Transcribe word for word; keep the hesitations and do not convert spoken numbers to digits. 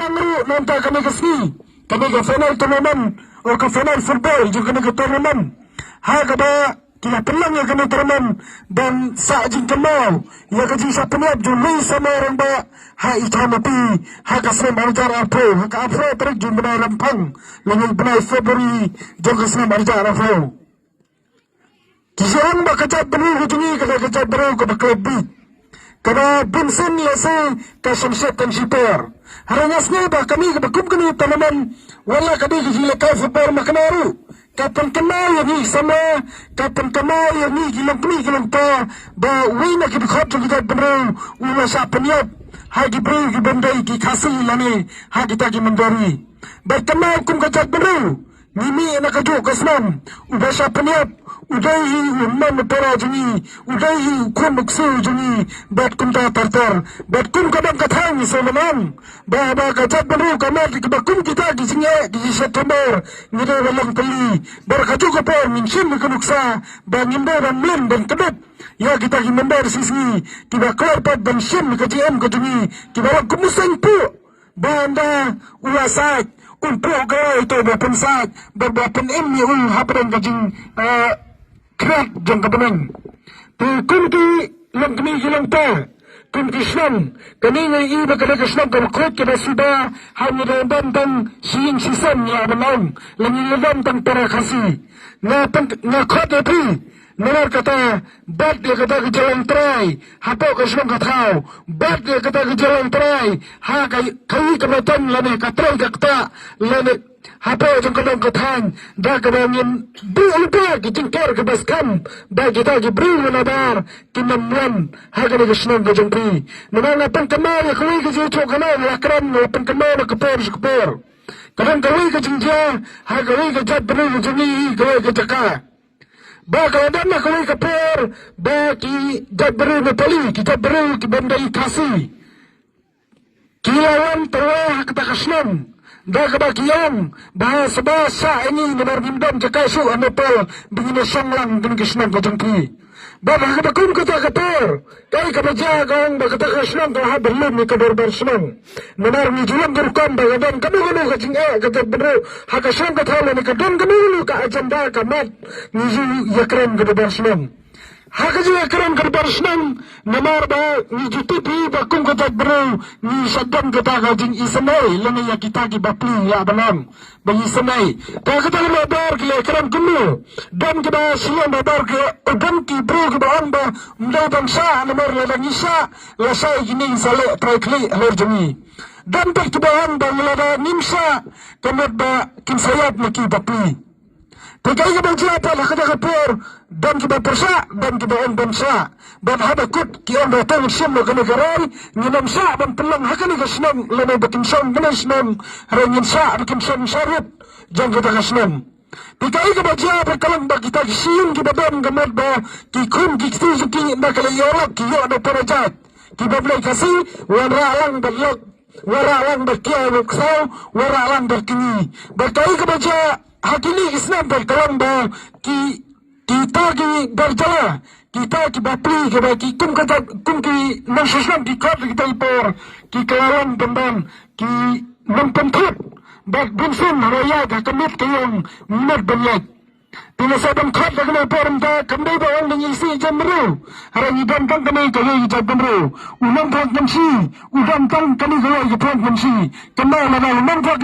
Ang ruh na ka bynta kane ka sngi, kane ka final tournament, o ka final football jong kane ka tournament, ha kaba ki la pynlong ïa kane ka tournament ban sah jingkynmaw ïa ka jingshah pynïap jong Lui Samoi Rangbah ha Ïthaumati, ha ka snem arhajar arphew, ha ka arphew tarik jong u bnai Rymphang, lane u bnai February jong ka snem arhajar arphew. Ki ong ba ka jaitbynriew ka jong ngi ka dei ka jaitbynriew kaba kloi bieit, kaba bun sien la shu ka shongshit tang shipor. Hynrei nga sngew ba kane kaba kum kane ka tournament, wat la ka dei ka jinglehkai football ma kane ruh, ka pynkynmaw ïa ngi samla, ka pynkynmaw ïa ngi ki longkmie ki longkpa, ba uwei na ki dkhot jong ka jaitbynriew u la shah pynïap ha ki briew ki bym dei ki Khasi lane ha kita ki mynder ri. Bad kynmaw kum ka jaitbynriew, ngi mih na kajuh ka snem, uba shah pynïap u dei hi u hynmen u para jong ngi, u dei hi u khun u ksiew jong ngi, bad kumta ter ter. Bad kum ka dong ka thaiñ ngi sngewbha ban ong ba, ba ka jaitbynriew ka met kaba kum kita ki jingeh ki jingshet tymbar, ngi dei ban long pynlong. Bad kajuh ka por ngin shim ïa ka nuksa ba ngim dei ban mlien ban kdup ïa kita ki mynder shisngi kiba kloi pat ban shim ïa ka jingim ka jong ngi, kiba long kum u seng puh. Ba ynda u la sait, un puh ka lawei to ba pynsaid bad ba pynim ïa u hapdeng ka jing, eh, khriat jong ka bneng. Te kum ki longkmie ki longpa, kum ki shnong, kane nga ïohi ba ka dei ka shnong kaba khuid kaba suba, ha ngi dang don tang shi ïing shi sem ïa ban ong, la ngi dang don tang para Khasi. Nga tang, nga khot ïa phi, namar kata, bat ïa kata ka jingïalang trai hapoh ka shnong ka thaw, bat ïa kata ka jingïalang trai ha ka, ka ïing ka maton lane ka trai ka ktah lane hapoh jong ka dong ka thaiñ, da kaba ngin buh lypa ki jingkor kiba skhem ba kita ki briew na bar kin ym wan ha kane ka shnong ka jong phi. Namar nga pynkynmaw ïa kawei ka jingshoh khana, nga la kren, nga la pynkynmaw na ka por sha ka por. Ka don kawei ka jingjia ha kawei ka jaitbynriew ka jong ngi, kawei ka jaka. Ba ka la don ha kawei ka por ba ki jaitbynriew Nepali, ki jaitbynriew ki bym dei Khasi, ki la wan tyrwa ha kata ka shnong, da kaba ki ong ba sngewbha shah ïa ngi namar ngim don jaka shuh ha Nepal ba ngin ïa shong lang ha kane ka shnong ka jong phi. Bad ha kaba kum kata ka por, kaei kaba jia, ka ong ba kata ka shnong ka la hap ban lum ïa ka dorbar shnong. Namar ngi ju long ka rukom ba ka don kano kano ka jingeh ka jaitbynriew ha ka shnong ka thaw lane ka don kano kano ka agenda ka mat, ngi ju ïakren ka dorbar shnong. Ha ka jingïakren ka dorbar shnong, namar ba ngi ju tip hi ba kum ka jaitbynriew ngi shah don kata ka jingisynei lane ïa kita ki bapli ïa ban ong ba ngi isynei. Te kata ka dorbar ki la kren kumno? Don kiba shiliang dorbar ki, don ki briew kiba ong ba ym dei ban shah, namar lada ngi shah, lashai kine ki sa leh trai khlieh halor jong ngi. Don pat kiba ong ba lada ngim shah, ka mut ba kin sa ïap na ki bapli. Te kaei kaba jia pat ha kata ka por, don kiba pyrshah, don kiba ong ban shah. Bad haba kut ki ong ba to ngin shim noh kane ka rai, ngin ym shah ban pynlong ha kane ka shnong lane ba kin shong kane ka shnong, hynrei ngin shah ba kin shong sha rud jong kata ka shnong. Te kaei kaba jia pat ka long ba kita ki shnong kiba don ka mut ba ki khun ki kti jong ki na ka la ïoh lok ki ïoh da para jait. Ki bym dei Khasi, wanrah lang bad lok, wanrah lang bad ki ai bad ksaw, wanrah lang bad kñi. Bad kaei kaba jia ha kine ki snem pat ka long ba ki, kita ki bar jylla, kita ki bapli, kiba ki kum ka jait, kum ki nongshong shnong ki khot kita ki por, ki kylla long pynban ki nongpynthut. Bad bun sien haba ïaid ha ka miet ka ïong, mut ban ïaid. Te nga sa ban khot da kane ka por mynta, kam dei ba ong ba ngi isih jaitbynriew. Hynrei ngi don tang kane kawei ka jaitbynriew. U nongphang kynshi u don tang kane kawei ka phang kynshi. Kynmaw lada u nongphang